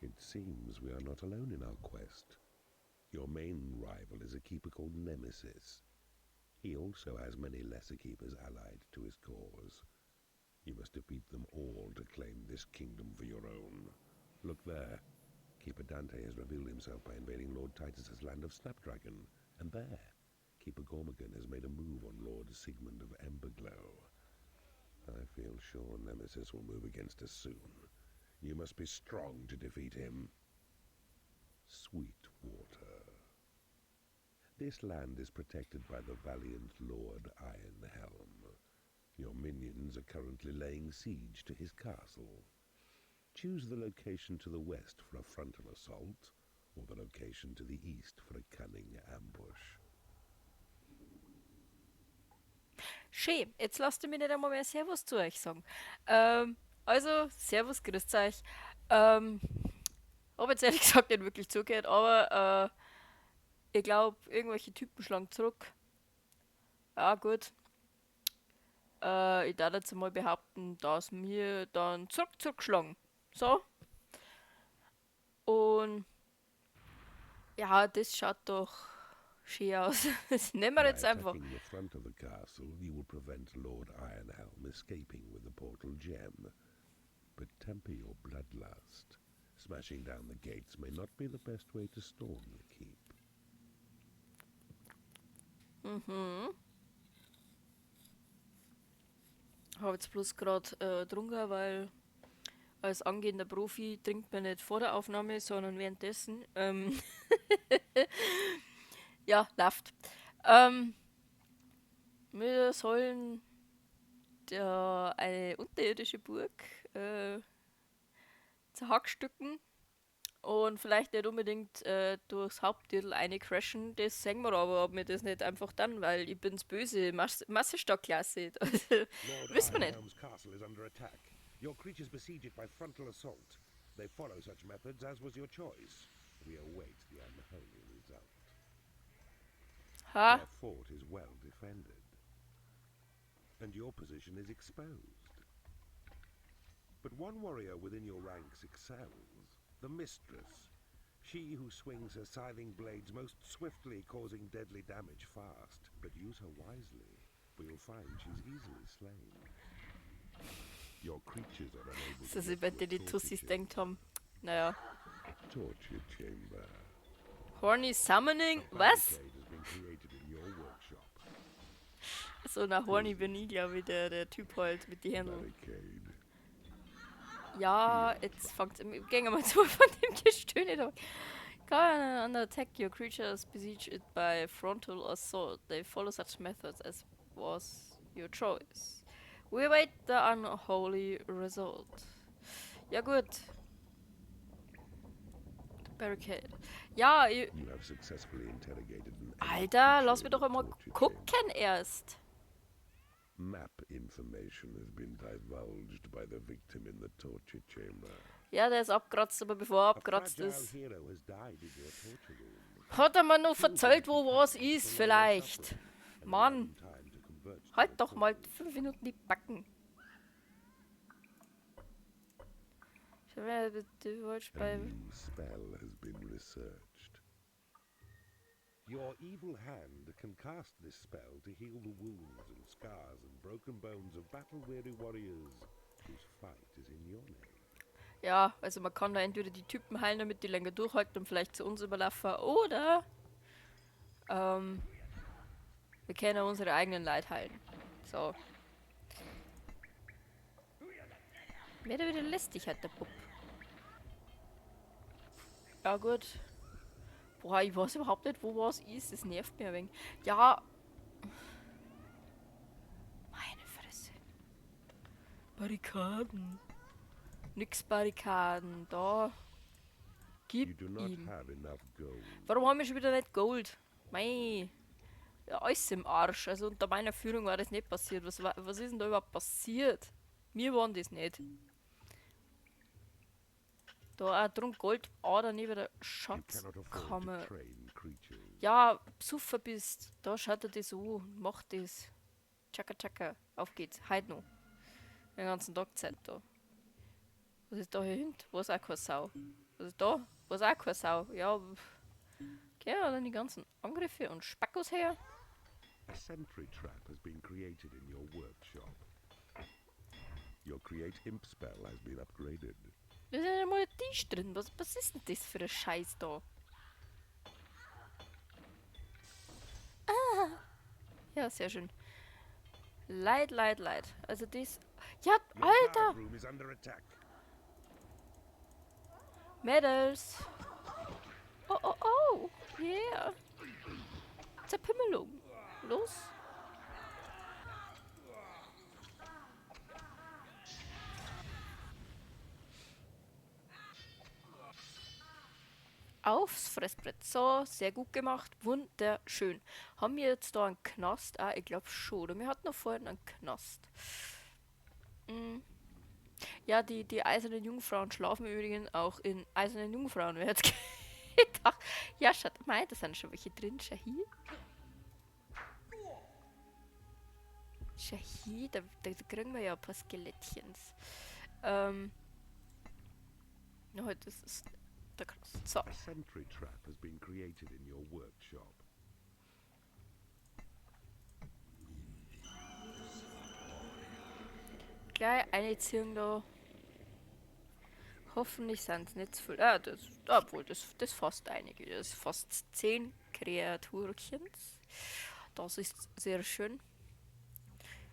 It seems we are not alone in our quest. Your main rival is a keeper called Nemesis. He also has many lesser keepers allied to his cause. You must defeat them all to claim this kingdom for your own. Look there. Keeper Dante has revealed himself by invading Lord Titus's land of Snapdragon. And there, Keeper Gormagon has made a move on Lord Sigmund of Emberglow. I feel sure Nemesis will move against us soon. You must be strong to defeat him. Sweet water. This land is protected by the valiant Lord Ironhelm. Your minions are currently laying siege to his castle. Choose the location to the west for a frontal assault, or the location to the east for a cunning ambush. Schön, jetzt lasst ihr mich nicht einmal mehr Servus zu euch sagen. Also, Servus, grüßt euch. Hab jetzt ehrlich gesagt nicht wirklich zugehört, aber ich glaube, irgendwelche Typen schlagen zurück. Ja, gut. Ich darf jetzt mal behaupten, dass wir dann zurückschlagen. So. Und ja, das schaut doch schön aus. Das nehmen wir By jetzt einfach. attacking the front of the castle, you will prevent Lord Ironhelm escaping with the portal gem. But temper your bloodlust. Smashing down the gates may not be the best way to storm the keep. Habe jetzt bloß gerade getrunken, weil als angehender Profi trinkt man nicht vor der Aufnahme, sondern währenddessen. Ja, läuft. Wir sollen eine unterirdische Burg zerhackstücken und vielleicht nicht unbedingt durchs Haupttitel eine crashen. Das sehen wir aber, ob wir das nicht einfach dann, weil ich bin's böse, Massestarkklasse. Also, wissen wir nicht. Ironhelm's castle is under attack. Your creatures besiege it by frontal assault. They follow such methods as was your choice. We await the unholy result. Ha? Their fort is well defended, and your position is exposed. But one warrior within your ranks excels, the mistress. She who swings her scything blades most swiftly, causing deadly damage fast. But use her wisely, for you'll find she's easily slain. Your creatures are unable Das to ist get bei to a denen die torture Tussis chamber. denkt haben. Naja. Torture chamber. Horny Summoning? A Was? barricade has been created in your workshop. So, na, horny bin ich, glaube ich, der Typ halt mit den Händeln. Barricade. Ja, jetzt fangt's. Gehen wir mal zu von dem Gestöhne da. Go under attack, your creatures besiege it by frontal assault. They follow such methods as was your choice. We await the unholy result. Ja gut. Barricade. Ja, ich, You have successfully interrogated an Alter, lass creature mich doch in the einmal torture chamber. gucken erst. Map information has been divulged by the victim in the torture chamber. Ja, der ist abgeratzt, aber bevor er A abgeratzt fragile ist, hero has died in your torture room. hat er mir noch verzählt, wo was ist, vielleicht. And allowed Mann, them time to convert to halt your doch mal cause. 5 Minuten die Backen. A Bei new spell has been researched. Your evil hand can cast this spell to heal the wounds and scars and broken bones of battle-weary warriors whose fight is in your name. Ja, also man kann da entweder die Typen heilen, damit die länger durchhalten und vielleicht zu uns überlaufen, oder wir können unsere eigenen Leid heilen. So. Mehr oder weniger lästig halt der Bub. Ja gut. Boah, ich weiß überhaupt nicht, wo was ist. Das nervt mir ein wenig. Ja. Meine Fresse. Barrikaden. Nix Barrikaden. Da. Gib You do not ihm. have enough gold. Warum haben wir schon wieder nicht Gold? Mei. Ja, alles im Arsch. Also unter meiner Führung war das nicht passiert. Was ist denn da überhaupt passiert? Mir waren das nicht. Da auch drum Goldader neben der You cannot afford to Schatzkammer. train creatures. Ja, Psuffer bist. Da schaut er das an. Mach das. Tschakka, tschakka. Auf geht's. Heute noch. Den ganzen Tag Zeit da. Was ist da hier hinten? Wo ist auch keine Sau? Was ist da? Wo ist auch keine Sau? Ja, okay, dann die ganzen Angriffe und Spackos her. A sentry trap has been created in your workshop. Your Create Imp spell has been upgraded. Da ist ja mal ein Tisch drin. Was ist denn das für ein Scheiß da? Ah. Ja, sehr schön. Leid, leid, leid. Also das... Ja, Your Alter! guard room is under attack. Mädels! Oh, oh, oh! Yeah! Zerpimmelung! Los! Aufs Fressbrett. So, sehr gut gemacht. Wunderschön. Haben wir jetzt da einen Knast? Ah, ich glaub schon. Oder wir hatten noch vorhin einen Knast. Ja, die eisernen Jungfrauen schlafen übrigens auch in eisernen Jungfrauen. Wer hätte gedacht? Ja, schaut mal, da sind schon welche drin. Schau hier. Schau hier, da kriegen wir ja ein paar Skelettchens. Ja, heute ist es der Knast. So. A sentry trap has been created in your workshop. Gleich eine Ziehung da. Hoffentlich sind's nicht zu viel. Ah, das, obwohl, das fast einige. Das ist fast 10 Kreaturchens. Das ist sehr schön.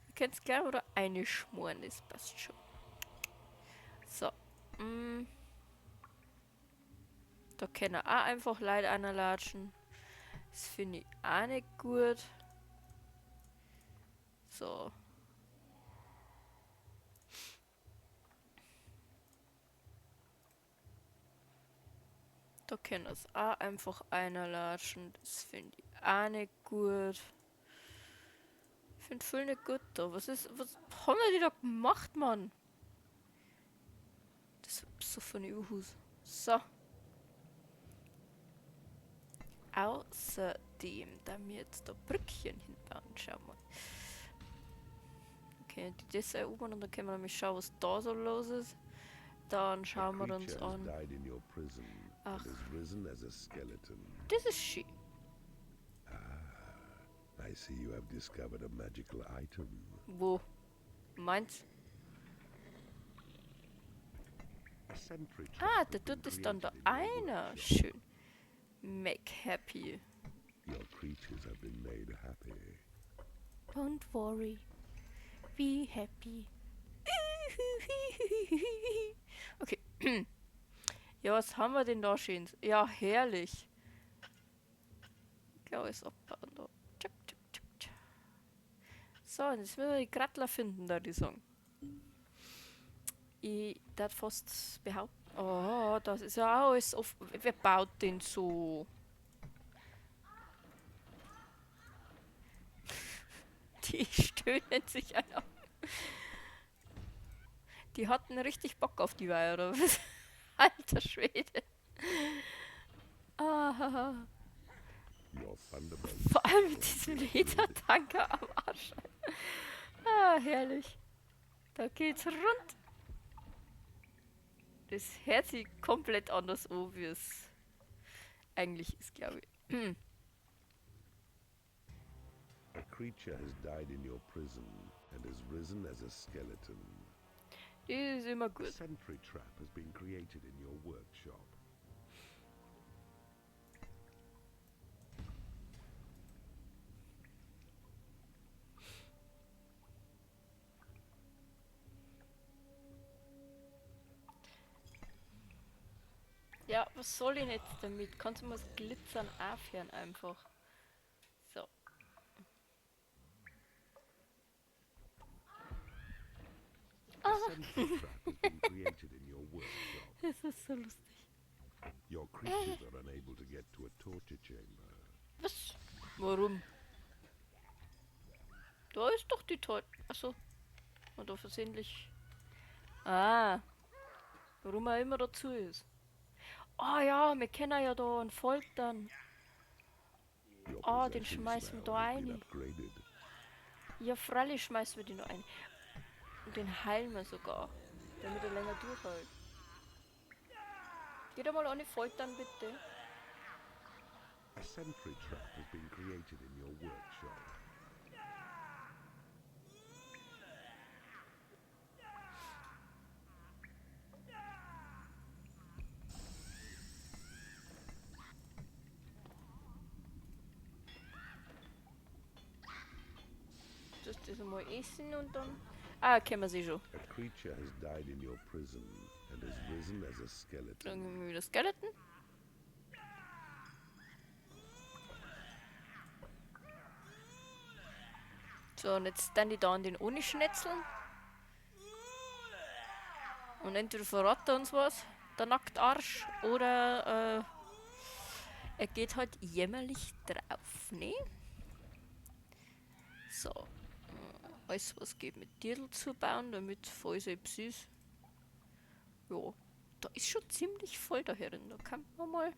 Ihr könnt's gleich oder eine schmoren, das passt schon. So. Da können auch einfach Leute anlatschen. Das finde ich auch nicht gut. So. Da kann das auch einfach einer latschen. Das finde ich auch nicht gut. Ich finde voll nicht gut da. Was haben wir die da gemacht, Mann? Das ist so von Überhus. So. Außerdem, da wir jetzt da Brückchen hinbauen. Schau mal. Okay, die das erobern und dann können wir nämlich schauen, was da so los ist. Dann schauen wir uns Creature has an. died in your prison and Ach. has risen as a skeleton. Das ist schön. Ah, I see you have discovered a magical item. Wo? Meins? A sentry trap Ah, has da been tut es dann da created in your einer. workshop. Schön. Make happy. Your creatures have been made happy. Don't worry. Be happy. Okay. Ja, was haben wir denn da schön? Ja, herrlich. Ich glaube, es ist abbauen da. Tschak, tschak, tschak, tschak. So, und jetzt müssen wir die Grattler finden, da die sagen. Ich darf fast behaupten. Oh, das ist ja auch alles offen. Wer baut denn so? Die stöhnen sich alle. Die hatten richtig Bock auf die Weihe, oder was? Alter Schwede. Ah. Vor allem mit diesem Ledertanker am Arsch. Ah, herrlich. Da geht's rund. Das hört sich komplett anders an, wie es eigentlich ist, glaub ich. A creature has died in your prison and has risen as a skeleton. Das ist immer A gut. sentry trap has been created in your workshop. Ja, was soll ich denn jetzt damit? Kannst du mal das Glitzern aufhören einfach? So. A sentry trap has been created in your workshop. Das ist so lustig. Your creatures are unable to get to a torture chamber. Was? Warum? Da ist doch die Torture. Achso. Oder versehentlich. Ah. Warum er immer dazu ist. Oh ja, wir kennen ja da einen Foltern. Your Ah, den possession schmeißen wir spell da has been rein. upgraded. Ja, freilich schmeißen wir den noch ein. Und den heilen wir sogar. Damit er länger durchhält. Geht einmal eine foltern, bitte. A sentry trap has been created in your workshop. Das einmal essen und dann... Ah, kennen wir sie schon. A creature has died in your prison and has risen as a skeleton. Dann haben wir wieder Skeleton. So, und jetzt dann die da an den ohne Schnetzeln. Und entweder verrat er uns was, der Nacktarsch, oder er geht halt jämmerlich drauf, ne? So. Alles, was geht mit Dirndl zu bauen, damit falls etwas ist. Ja, da ist schon ziemlich voll da herin. Da kann man mal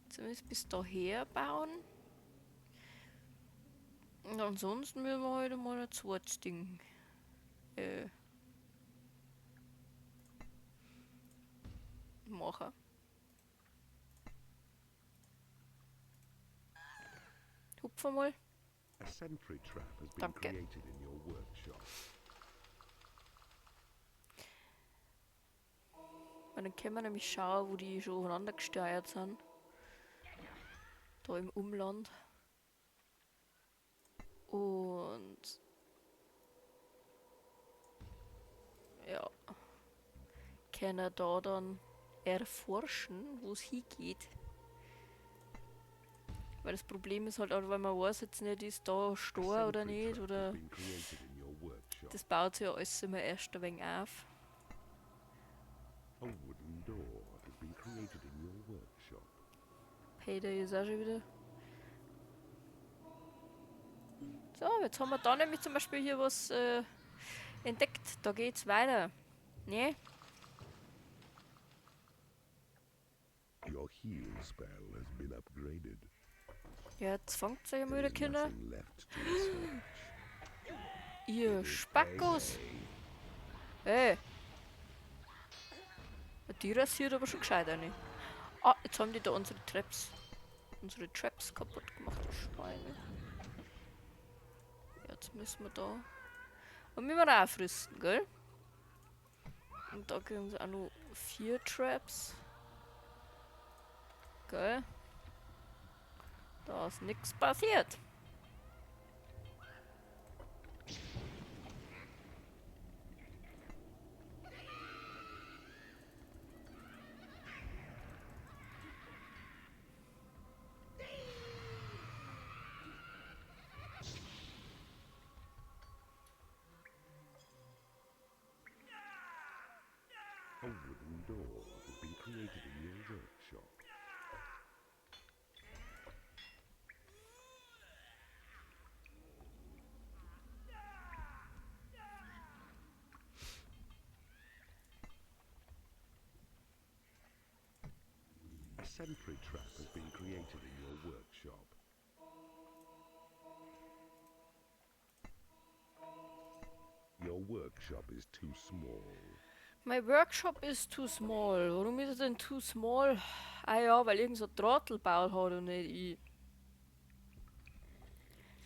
zumindest bis daher bauen. Und ansonsten müssen wir heute mal ein zweites Ding machen. Hupfen mal. A sentry trap has been Danke. created in your workshop. Weil dann können wir nämlich schauen, wo die schon aufeinander gesteuert sind. Da im Umland. Und ja, können da dann erforschen, wo es hingeht. Weil das Problem ist halt auch, weil man weiß jetzt nicht, ist da Stor oder nicht, oder das baut sich ja alles immer erst ein wenig auf. A wooden door has been created in your workshop. Payday ist auch schon wieder. So, jetzt haben wir da nämlich zum Beispiel hier was entdeckt. Da geht's weiter. Ne? Your heal spell has been upgraded. Ja, jetzt fängt euch mal There wieder, is Kinder. nothing left to research. Ihr It is Spackos! payday. Ey! Die rasiert aber schon gescheit eine. Ah, jetzt haben die da unsere Traps. Unsere Traps kaputt gemacht, die Schweine. Jetzt müssen wir da. Und müssen wir auch aufrüsten, gell? Und da kriegen sie auch noch 4 Traps. Gell? Da ist nix passiert. A wooden door has been created in your workshop. A sentry trap has been created in your workshop. Your workshop is too small. My workshop is too small. Warum ist er denn too small? Ah ja, weil irgend so ein Trottel gebaut hat und nicht ich.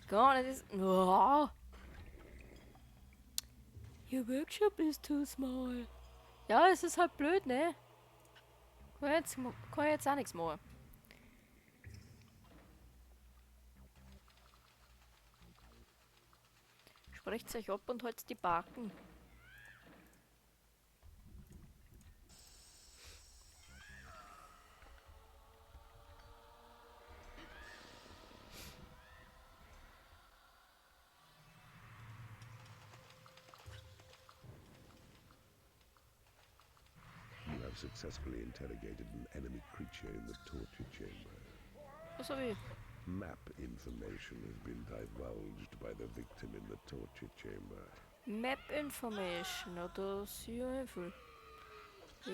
Gar nicht ist. Oh. Your workshop is too small. Ja, es ist halt blöd, ne? Kann ich jetzt auch nichts machen. Sprecht euch ab und haltet die Baken. You have successfully interrogated an enemy creature in the torture chamber. Was hab ich? Map information has been divulged by the victim in the torture chamber. Map information, na, da sehe ich viel.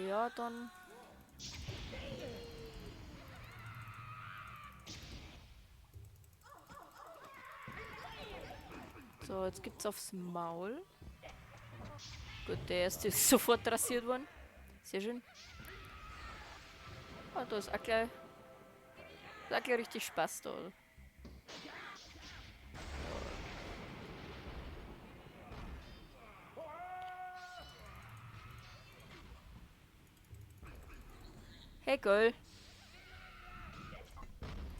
Ja, dann. So, jetzt gibt's aufs Maul. Gut, der erste ist sofort rasiert worden. Sehr schön. Ah, da ist auch gleich, ist auch gleich richtig Spaß da. Hey, Girl.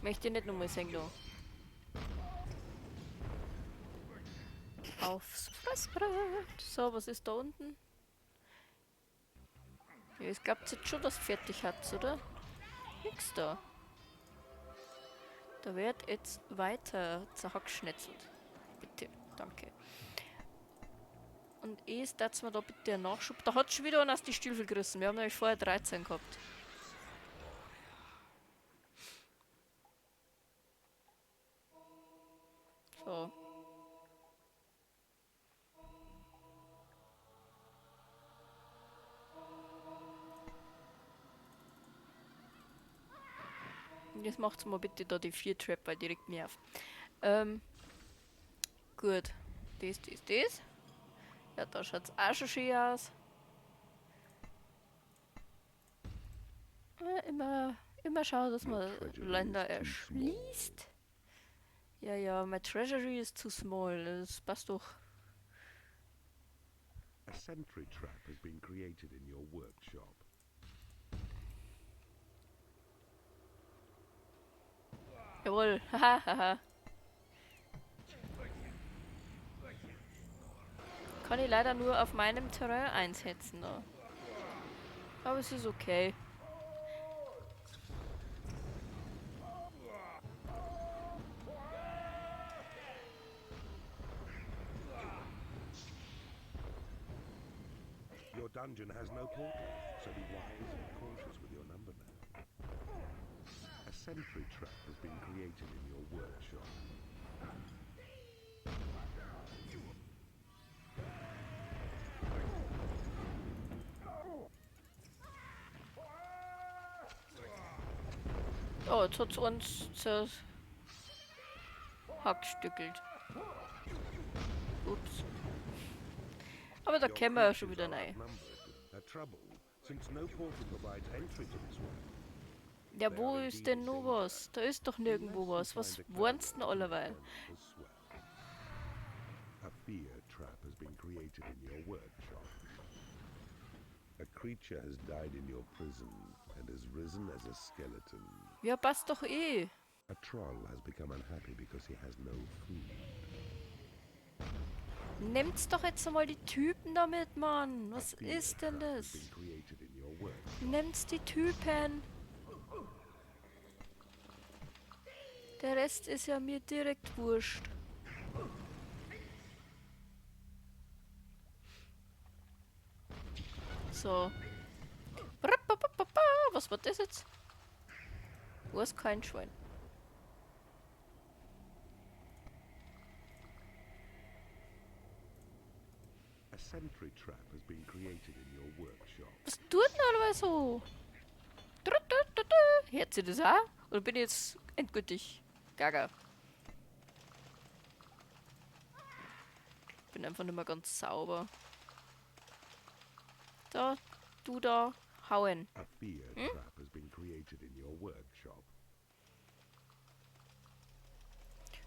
Möchte ich nicht nochmal sehen, da. Aufs Fressbrett. So, was ist da unten? Ja, ich glaub jetzt schon, dass fertig hat, oder? Nix da. Da wird jetzt weiter zerhackschnetzelt. Bitte, danke. Und ist, dass wir da bitte einen Nachschub. Da hat schon wieder einer aus die Stiefel gerissen. Wir haben nämlich vorher 13 gehabt. So. Und jetzt macht's mal bitte da die 4 Trap, weil die regt mich auf. Gut. Das, das, das. Ja, da schaut's auch schon schön aus. Ja, immer schauen, dass man Your treasury Länder is too small. erschließt. Ja, ja, my treasury is too small. Das passt doch. A sentry trap has been created in your workshop. Jawohl, haha, haha. Kann ich leider nur auf meinem Terrain einsetzen da. Aber es ist okay. Your dungeon has no portal, so be wise and cautious with your number now. A sentry trap has been created in your workshop. Oh, jetzt hat's uns zerhackstückelt. Ups. Aber da Your kämen wir ja schon creatures wieder are rein. outnumbered. A trouble, since no portal provides entry to this world. Ja, They wo are ist indeed denn in noch danger. was? Da ist doch nirgendwo Unless was. you Was find a clever wohnst denn way to allerweil? make them as well. A fear trap has been created in your workshop. A creature has died in your prison and has risen as a skeleton. Ja, passt doch eh. A troll has become unhappy because he has no food. Nehmt's doch jetzt einmal die Typen damit, Mann. A Was fear ist denn trap has das? been created in your workshop. Nehmt's die Typen. Der Rest ist ja mir direkt wurscht. So. Was war das jetzt? Wo ist kein Schwein? A sentry trap has been created in your workshop. Was tut denn alle so? Du, du, du, du. Hört sie das auch? Oder bin ich jetzt endgültig gaga? Bin einfach nicht mehr ganz sauber. Da, du da, hauen. A fear Hm? trap has been created in your workshop.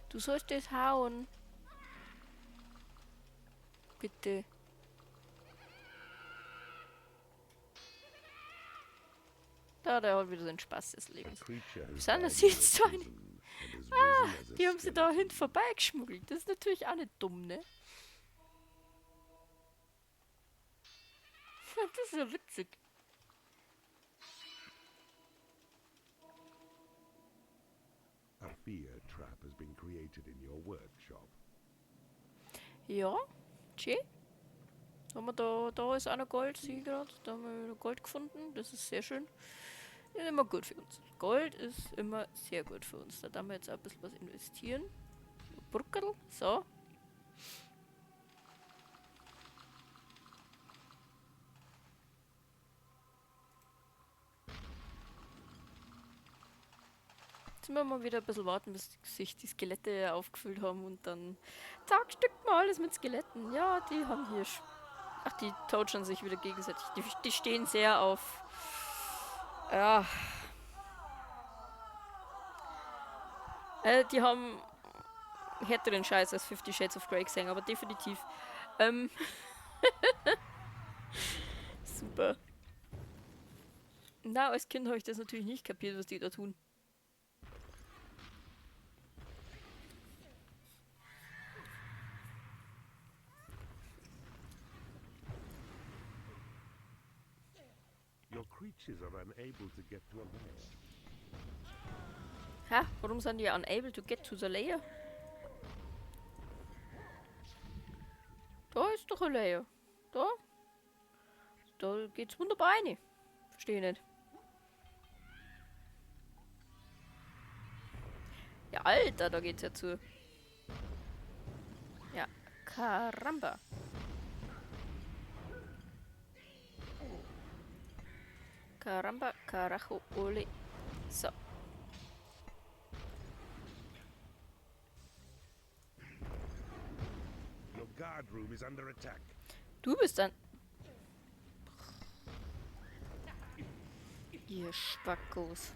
Du sollst das hauen. Bitte. Da, der hat wieder den Spaß des Lebens. A creature has Wie sind das died in jetzt your so eine? prison and has Ah, risen as a die haben sie da skeleton. hinten vorbeigeschmuggelt. Das ist natürlich auch nicht dumm, ne? Das ist ja witzig. A fear trap has been created in your workshop. Ja, schön. Haben wir da, da ist auch noch Gold, sehe ich grad. Da haben wir wieder Gold gefunden. Das ist sehr schön. Ist immer gut für uns. Gold ist immer sehr gut für uns. Da darf wir jetzt auch ein bisschen was investieren. Bruckerl. So. Jetzt müssen wir mal wieder ein bisschen warten, bis sich die Skelette aufgefüllt haben und dann zack, stückt mal alles mit Skeletten. Ja, die haben hier ach, die tauschen sich wieder gegenseitig. Die stehen sehr auf. Ja. Die haben härteren Scheiß als 50 Shades of Grey gesehen, aber definitiv. Super. Na, als Kind habe ich das natürlich nicht kapiert, was die da tun. Your creatures are unable to get to a lair. Hä? Warum sind die unable to get to the lair? Da ist doch ein Lair. Da? Da geht's wunderbar rein. Verstehe ich nicht. Ja, Alter, da geht's ja zu. Ja, Karamba. Karamba, Karacho, Ole. So. Your guard room is under attack. Du bist dann. Ihr Spackos.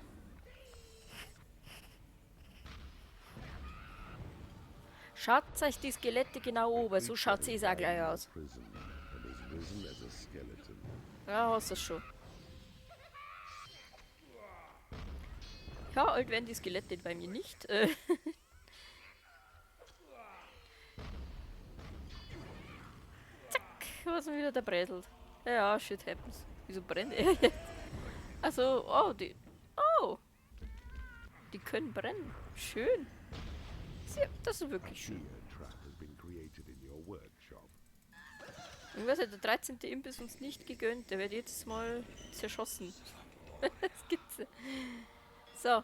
Schaut euch die Skelette genau oben, so schaut sie auch gleich aus. Ja, hast du schon. Ja, alt werden die Skelette bei mir nicht. Zack, was wieder der brätelt. Ja, shit happens. Wieso brennt er jetzt? Also, oh, die. Oh! Die können brennen. Schön. Sehr, das ist wirklich schön. Ich weiß nicht, der 13. Imp ist uns nicht gegönnt. Der wird jedes Mal zerschossen. Das gibt's ja. So.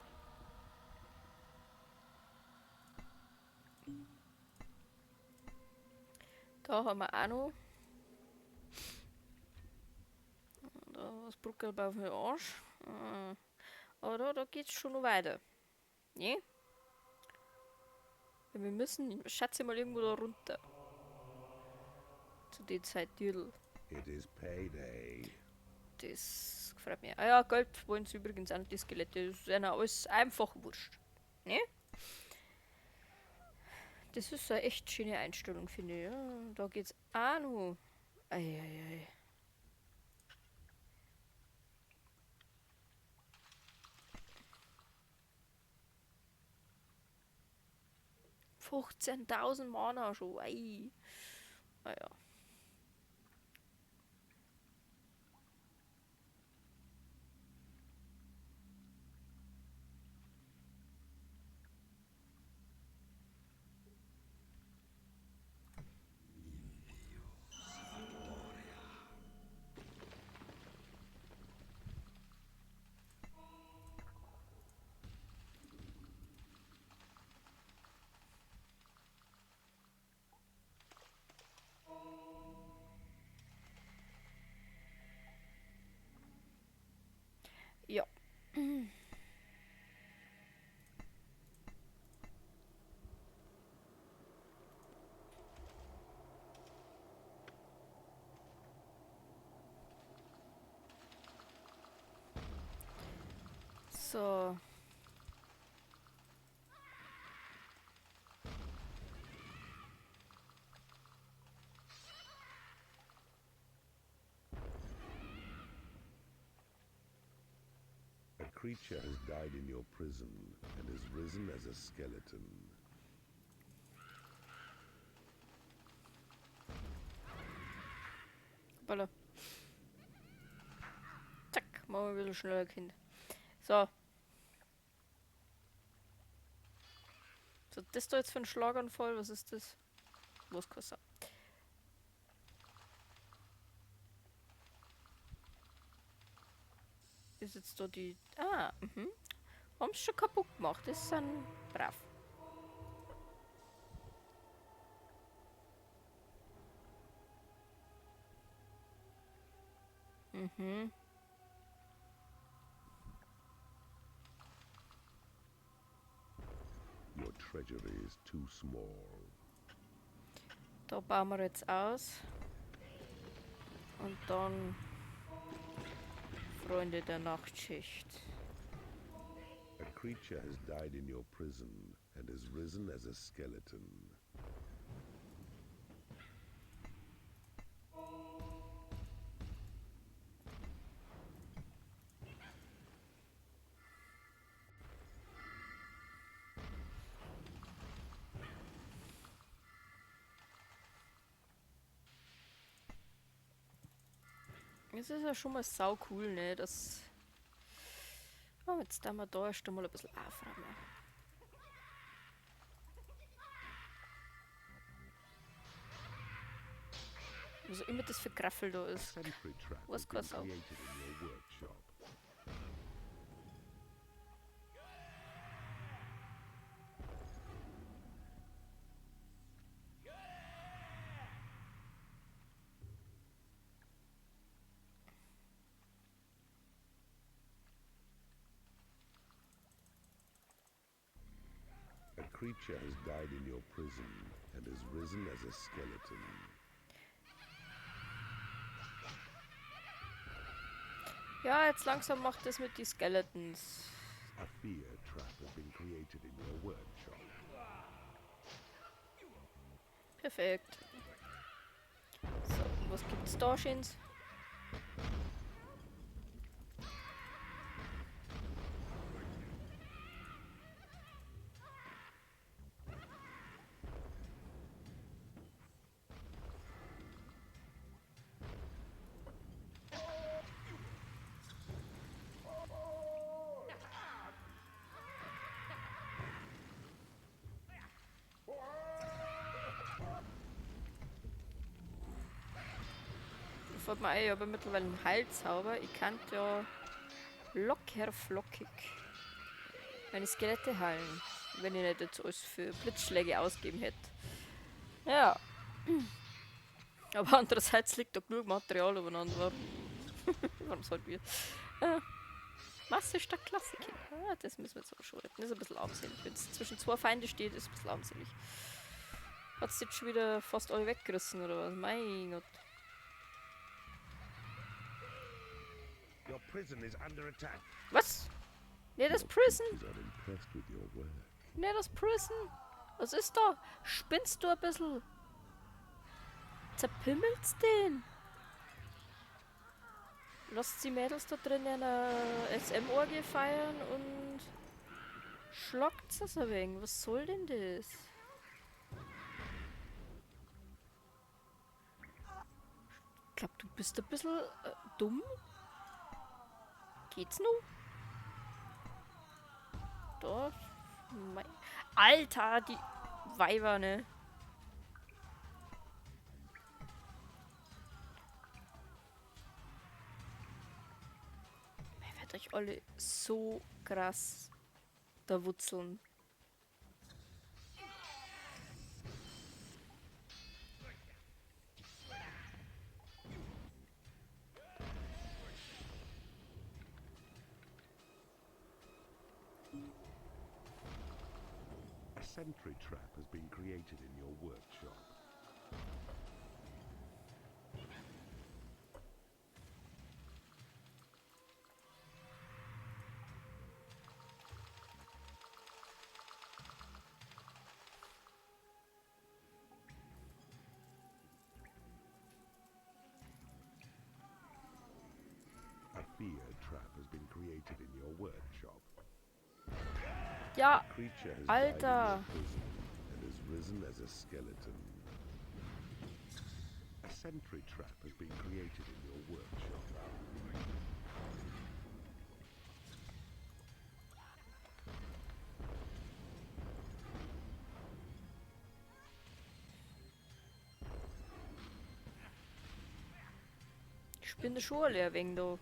Da haben wir auch noch. Da was bruckelt auf den Arsch. Aber da geht's schon noch weiter. Ne? Wir müssen, schätze mal, irgendwo da runter. Zu der Zeit Düdel. It is payday. Das gefällt mir. Ah ja, Geld wollen sie übrigens auch nicht, die Skelette. Das ist ihnen alles einfach wurscht. Ne? Das ist eine echt schöne Einstellung, finde ich. Ja, da geht's auch noch. Ei, ei, ei. 15.000 Mana schon. Ei. Naja. Ja. So. A creature has died in your prison and has risen as a skeleton. Hoppala. Zack, machen wir ein bisschen schneller, Kind. So. So, das da jetzt für ein Schlaganfall? Was ist das? Was kostet? Ist jetzt da die... Ah, mhm. Haben's schon kaputt gemacht. Das sind brav. Mhm. Your treasury is too small. Da bauen wir jetzt aus. Und dann... Freunde der Nachtschicht. A creature has died in your prison and has risen as a skeleton. Das ist ja schon mal sau cool, ne? Das. Oh, jetzt da mal da erst einmal ein bisschen aufräumen. Was auch immer das für Graffel da A ist. sentry trap Was has been kostet auch? created in your workshop. A creature has died in your prison and has risen as a skeleton. Ja, jetzt langsam macht das mit die Skeletons. A fear trap has been created in your workshop. Perfekt. So, und was gibt's da Schönes? Fällt mir ein, ich habe mittlerweile einen Heilzauber. Ich kann ja locker flockig meine Skelette heilen, wenn ich nicht jetzt alles für Blitzschläge ausgeben hätte. Ja. Aber andererseits liegt da genug Material übereinander. Warum, warum sollten wir? Masse statt Klasse, Kinder. Ah, das müssen wir jetzt aber schon retten. Das ist ein bisschen armselig. Wenn es zwischen zwei Feinde steht, ist es ein bisschen armselig. Hat's jetzt schon wieder fast alle weggerissen oder was? Mein Gott. Your prison is under attack. Was? Ne, das Your Prison. creatures are impressed with your work. Ne, das Prison. Was ist da? Spinnst du ein bisschen? Zerpimmelt's den? Lasst die Mädels da drin in einer S M-Orgie feiern und schlagt's das ein wenig. Was soll denn das? Ich glaub, du bist ein bisschen dumm. Geht's noch? Da. Mei. Alter, die Weiber, ne? Ich werd euch alle so krass da wurzeln. A sentry trap has been created in your workshop. A fear trap has been created in your workshop. Ja, A creature has died in your Alter. prison and has risen as a skeleton. A sentry trap has been created in your workshop. Ich bin schon leer wegen da.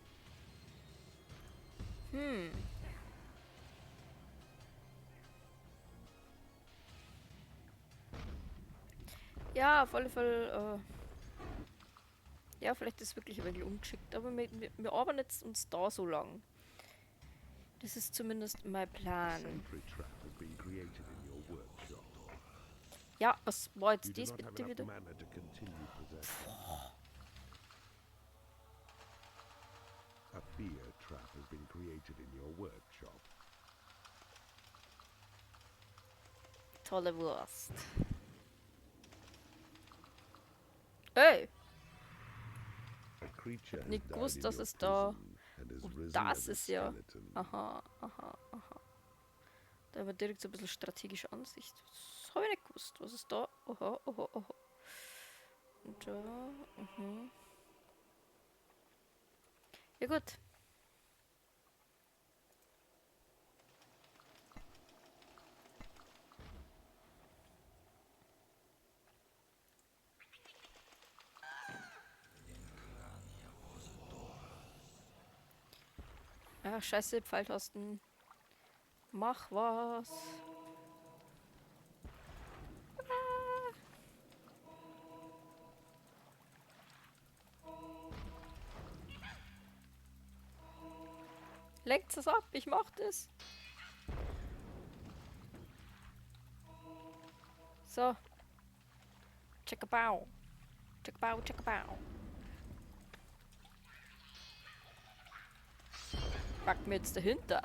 Ja, auf alle Fälle. Ja, vielleicht ist es wirklich ein wenig ungeschickt, aber wir arbeiten jetzt uns da so lang. Das ist zumindest mein Plan. Sentry trap has been created in your workshop. Ja, was war jetzt You do das not have bitte enough wieder? mana to continue possession. A fear trap has been created in your workshop. Tolle Wurst. Ey! Nicht gewusst, dass es da... Oh, das ist ja... Aha, aha, aha. Da haben wir direkt so ein bisschen strategische Ansicht. Das habe ich nicht gewusst. Was ist da? Oha, oha, oha. Und da... Mhm. Ja gut. Ach, scheiße, Pfeiltasten. Mach was. Ah. Lenkt es ab, ich mach das. So. Checkabau. Checkabau, checkabau. Pack mir jetzt dahinter.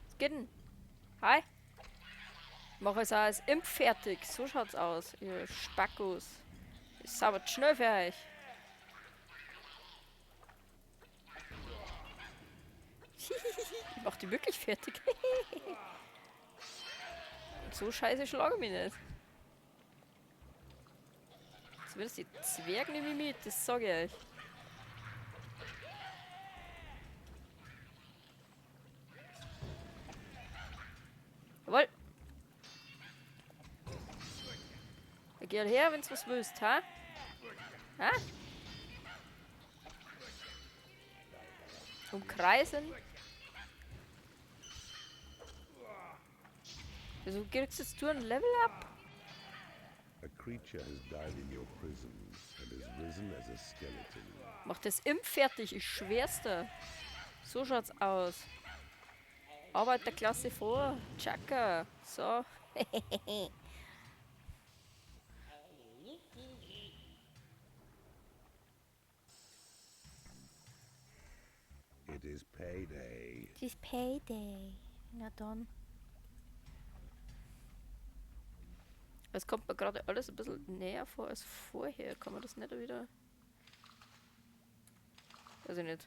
Was geht denn? Hi. Mach es als Imp fertig. So schaut's aus, ihr Spackos. Ist aber schnell für euch. Ich mach die wirklich fertig. So scheiße schlage ich mich nicht. Zumindest die Zwerge nehme ich mit, das sag ich euch. Jawohl. Ja, geh halt her, wenn's was willst, ha? Ha? Umkreisen. Wieso kriegst jetzt du ein Level up? A creature has died in your prison and has risen as a skeleton. Mach das Imp fertig, ich schwör's dir. So schaut's aus. Arbeiterklasse vor. Chaka. So. It is payday. It is payday. Na dann. Es kommt mir gerade alles ein bisschen näher vor als vorher. Kann man das nicht wieder... Weiß ich nicht.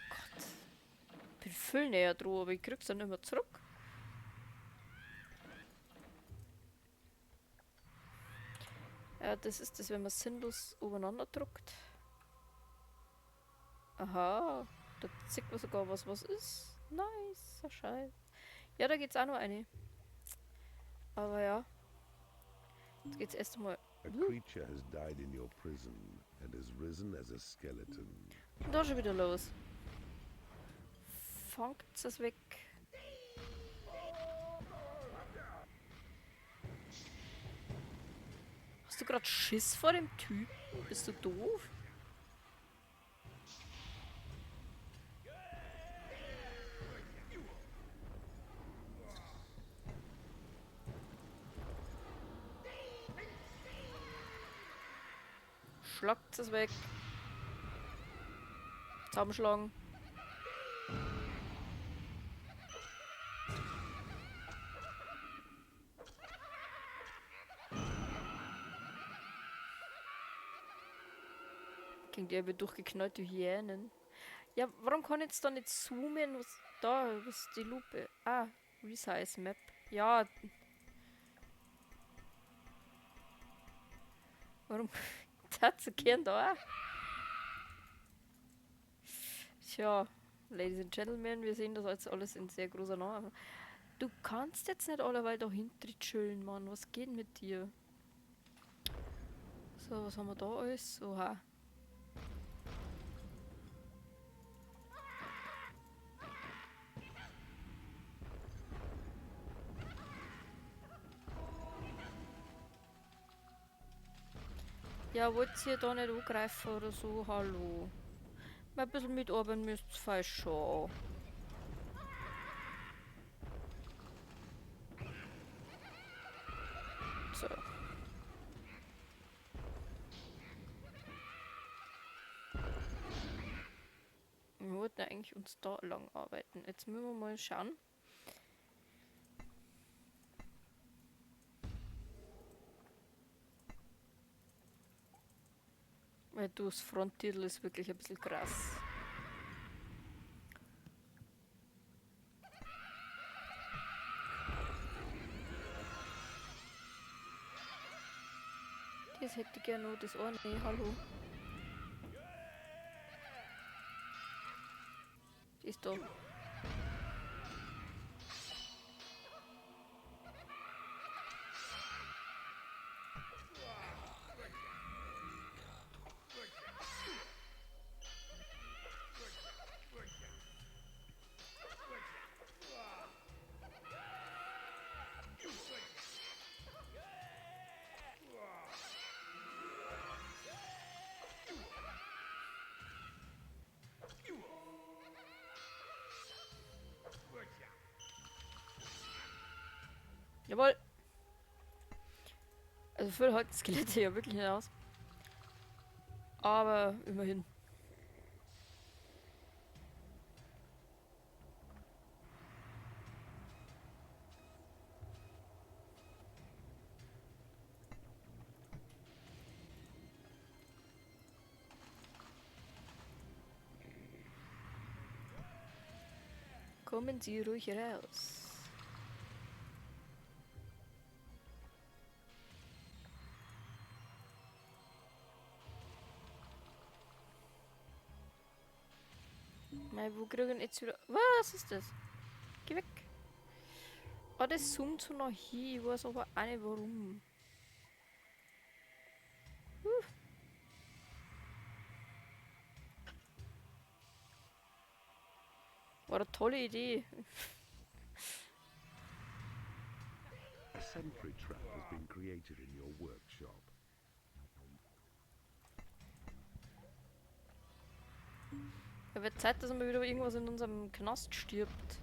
Gott. Ich bin viel näher dran, aber ich krieg's dann nicht mehr zurück. Ja, das ist das, wenn man sinnlos übereinander druckt. Aha, da sieht man sogar was, was ist. Nice, Scheiß. Ja, da geht's auch noch eine. Aber ja. Jetzt geht's erst einmal. A creature has died in your prison and has risen as a skeleton. Und da schon wieder los. Fangt es weg. Hast du grad Schiss vor dem Typen? Bist du doof? Schlagt es weg. Zusammenschlagen. Gegen die wird durchgeknallt, die Hyänen. Ja, warum kann ich jetzt da nicht zoomen? Was da? Was ist die Lupe? Ah, Resize Map. Ja. Warum? Dazu gern da auch. Tja, Ladies and Gentlemen, wir sehen das jetzt alles in sehr großer Nähe. Du kannst jetzt nicht alleweil da hinten chillen, Mann. Was geht mit dir? So, was haben wir da alles? Oha. Ja, wollt ihr da nicht angreifen oder so? Hallo. Mal ein bisschen mitarbeiten müsst ihr falsch schon. So. Wir wollten eigentlich uns da lang arbeiten. Jetzt müssen wir mal schauen. Weil du, das Fronttitel ist wirklich ein bisschen krass. Das hätte ich gerne noch, das eine. Hallo. Die ist da. Jawohl. Also viel halten Skelette ja wirklich nicht aus. Aber immerhin. Kommen Sie ruhig raus. Mei, wo kriegen jetzt wieder... Was ist das? Geh weg. Oh, das zoomt so noch hin. Ich weiß aber auch nicht warum. War eine tolle Idee. A sentry trap has been created in your workshop. Ja, wird Zeit, dass mal wieder irgendwas in unserem Knast stirbt.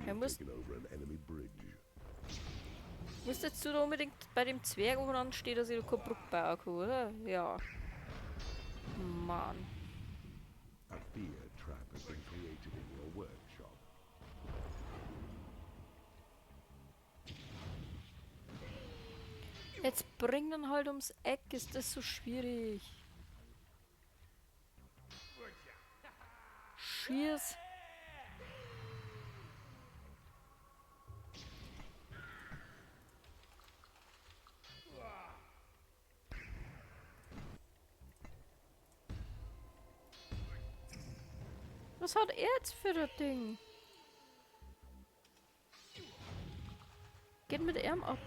Er muss Taken over an enemy bridge. Musst jetzt du da unbedingt bei dem Zwerg oben anstehen, dass ich da keine Brücke bauen kann, oder? Ja. Mann. A fear trap has been created in your workshop. Jetzt bring dann halt ums Eck, ist das so schwierig. Schieß. Was hat er jetzt für das Ding? Geht mit ihm ab.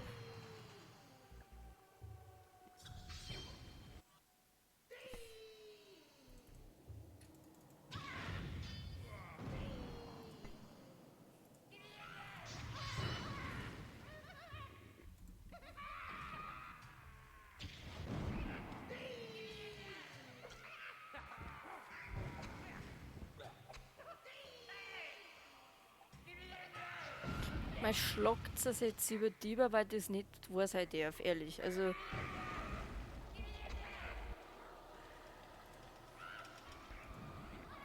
Man schlagt es jetzt über die, weil das nicht wahr sein darf, ehrlich. Also.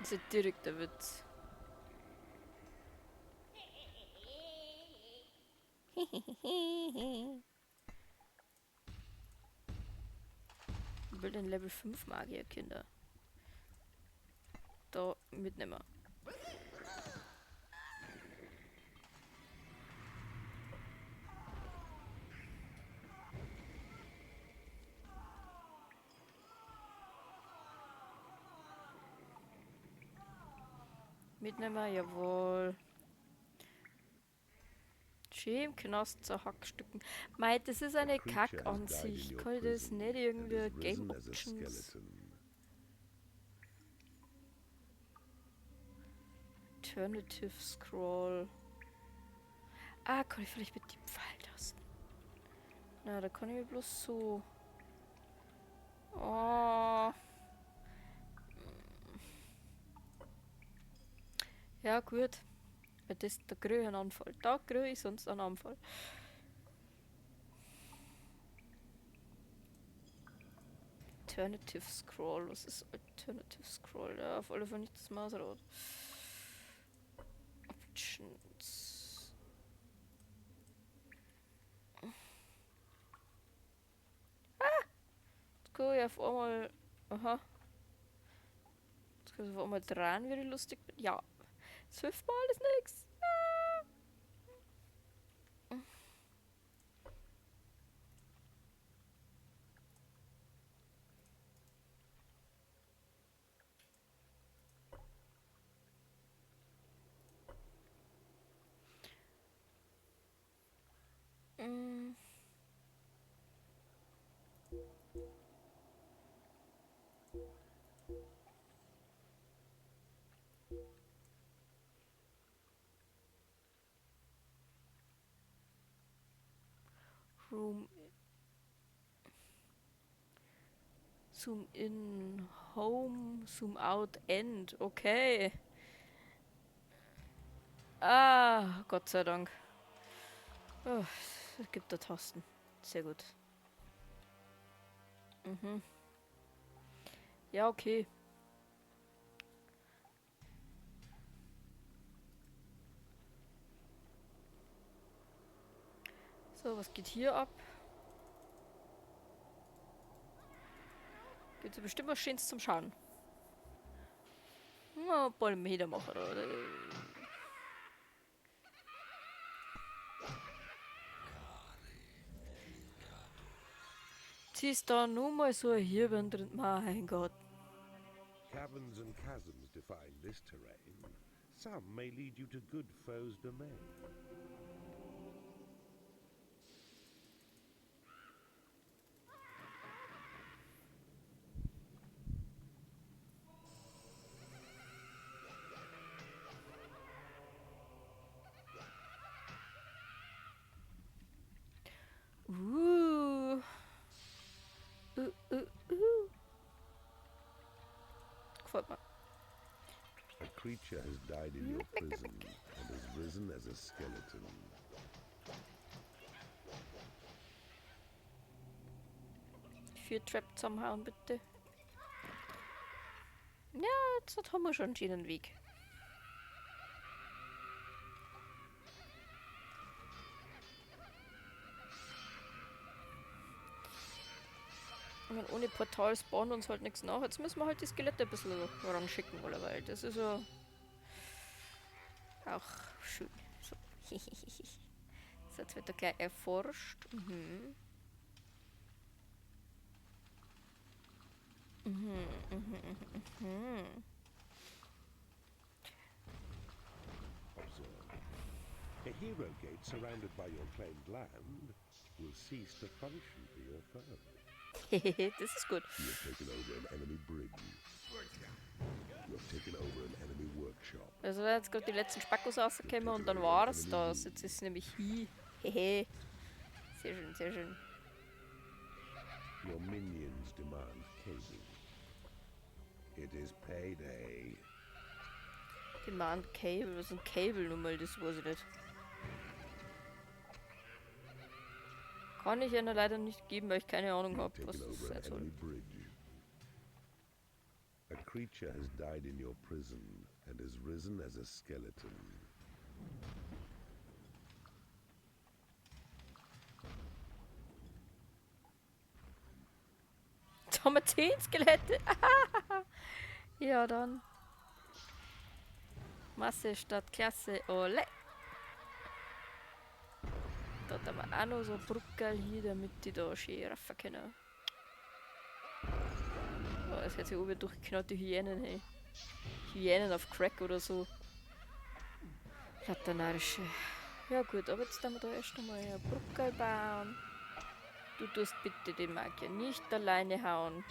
Das ist ja direkt der Witz. Ich will den Level 5 Magier, Kinder. Da mitnehmen. Mitnehmen, jawohl. Schön im Knast zu Hackstücken. Mei, das ist eine The creature has Kack died an in sich. your Kann ich das prison nicht and irgendwie has Game risen as a Options? skeleton. Alternative Scroll. Ah, kann ich vielleicht mit den Pfeiltasten? Na, da kann ich mir bloß so... Oh. Ja, gut. Das, da kriege ich einen Anfall. Da kriege ich sonst einen Anfall. Alternative Scroll. Was ist Alternative Scroll? Ja, auf alle Fälle nicht das Mausrad. Options. Ah! Jetzt kann ich auf einmal... Aha. Jetzt kann ich auf einmal drehen, wie ich lustig bin. Ja. 12-mal ist nix. Ah. Mm. Room. Zoom in, Home, Zoom out, End. Okay. Ah, Gott sei Dank. Oh, es gibt da Tasten. Sehr gut. Mhm. Ja, okay. So, was geht hier ab? Gibt's bestimmt was Schönes zum Schauen. Na, ein paar Meter machen, oder? Jetzt ist da nur mal so ein Hirn drin. Mein Gott. Caverns and chasms define this terrain. Some may lead you to good foes' domain. Gefällt mir. A creature has died in your prison and has risen as a skeleton. 4 Trap zusammenhauen, bitte. Ja, jetzt haben wir schon einen schönen Weg. Ich meine, ohne Portal spawnt uns halt nichts nach. Jetzt müssen wir halt die Skelette ein bisschen ranschicken, oder? Weil das ist ja auch schön. So. So, jetzt wird er gleich erforscht. Mhm. Mhm. Observe. A hero gate surrounded by your claimed land will cease to function for your foe. Das ist gut. You have taken over an enemy bridge. You have taken over an enemy workshop. Also da jetzt gerade die letzten Spackos rausgekommen und dann war's das. Jetzt ist es nämlich hi. Hehe. Sehr schön, sehr schön. Your minions demand cable. It is payday. Demand Cable. Was ist ein Cable nun mal? Das weiß ich nicht. Kann ich ja leider nicht geben, weil ich keine Ahnung hab, was das sein soll. A creature has died in your prison and has risen as a skeleton. Jetzt haben wir 10 Skelette. Ja, dann. Masse statt Klasse. Ole. Da haben wir auch noch so eine Brücke hier, damit die da schön raffen können. Oh, es hat sich oben durchgeknallt, die Hyänen, hey. Hyänen auf Crack oder so. Laternarische. Ja gut, aber jetzt haben wir da erst einmal eine Brücke bauen. Du tust bitte den Magier nicht alleine hauen.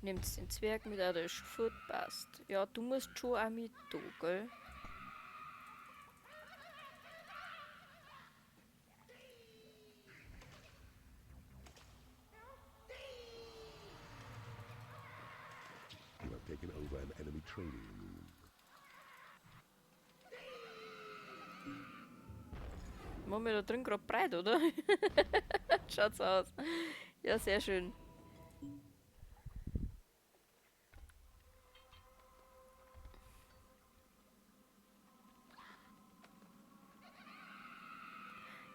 Nehmt den Zwerg mit, der ist schon fort, passt. Ja, du musst schon auch mit da, gell? taken over an enemy training room. Machen wir da drin gerade breit, oder? Schaut's aus. Ja, sehr schön.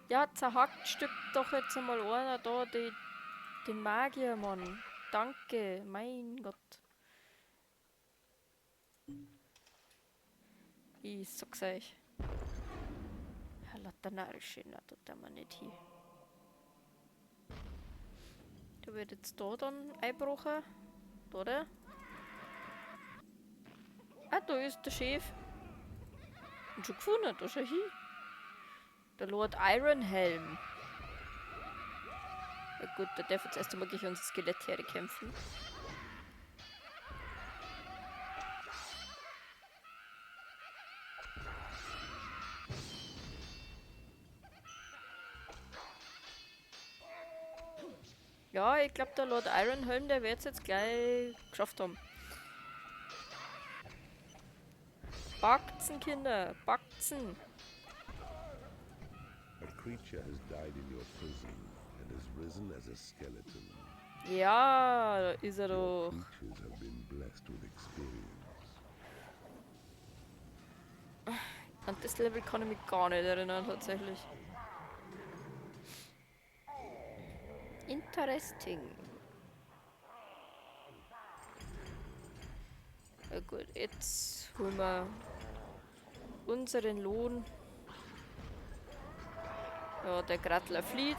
Ja, zerhackt Stück doch jetzt einmal einer da, den Magier, Mann. Danke, mein Gott. Ich sag's euch. Ja, Laternarische, na, da tun wir nicht hin. Da wird jetzt da dann einbrochen. Oder? Ah, da ist der Chef. Und schon gefunden, da schau hin. Der Lord Ironhelm. Ja gut, der darf jetzt erst einmal gegen unser Skelettheere kämpfen. Ja, ich glaub, der Lord Ironhelm, der wird's jetzt gleich geschafft haben. Backzen, Kinder, backzen. A creature has died in your prison and has risen as a skeleton. Ja, da ist er Your doch. creatures have been blessed with experience. An das Level kann ich mich gar nicht erinnern, tatsächlich. Interesting. Na gut, jetzt holen wir unseren Lohn. Ja, der Grattler flieht.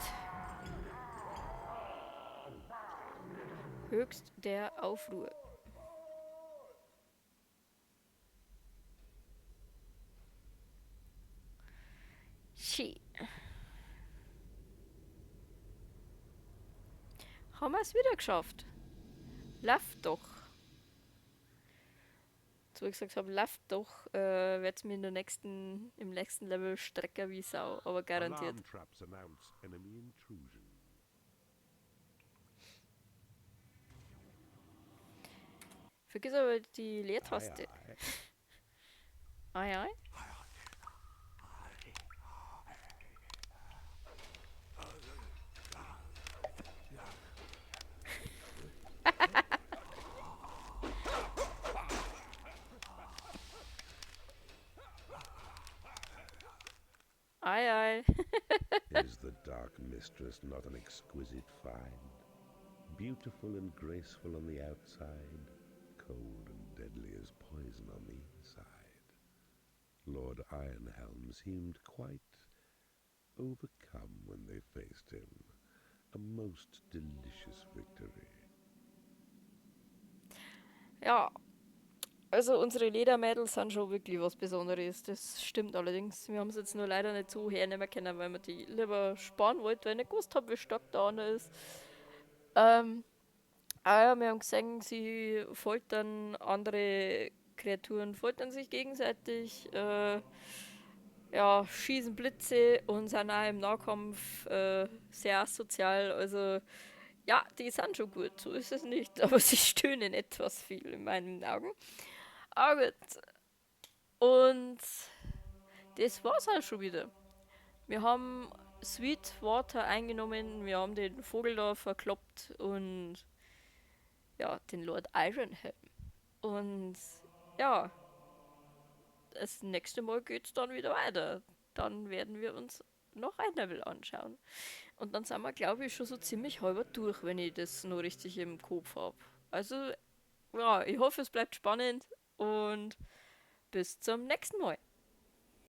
Höchst der Aufruhr. Schön. Haben wir es wieder geschafft? Läuft doch. So wie ich gesagt habe, läuft doch, wird's mir im nächsten Level strecker wie Sau, aber garantiert. Alarm traps announce enemy intrusion. Vergiss aber die Leertaste. Ei, ei. Ei, ei. Ei, ei. Is the Dark Mistress not an exquisite find? Beautiful and graceful on the outside, cold and deadly as poison on the inside. Lord Ironhelm seemed quite overcome when they faced him. A most delicious victory. Ja, also unsere Ledermädels sind schon wirklich was Besonderes. Das stimmt allerdings. Wir haben es jetzt nur leider nicht so hernehmen können, weil wir die lieber sparen wollten, weil ich nicht gewusst hab, wie stark der andere ist. Ah ja, wir haben gesehen, sie foltern andere Kreaturen, foltern sich gegenseitig, ja, schießen Blitze und sind auch im Nahkampf sehr asozial. Also ja, die sind schon gut, so ist es nicht, aber sie stöhnen etwas viel in meinen Augen. Aber gut. Und das war's halt schon wieder. Wir haben Sweetwater eingenommen, wir haben den Vogel da verkloppt und ja, den Lord Ironhelm. Und ja, das nächste Mal geht's dann wieder weiter. Dann werden wir uns noch ein Level anschauen. Und dann sind wir, glaub ich, schon so ziemlich halber durch, wenn ich das noch richtig im Kopf hab. Ich hoffe, es bleibt spannend und bis zum nächsten Mal.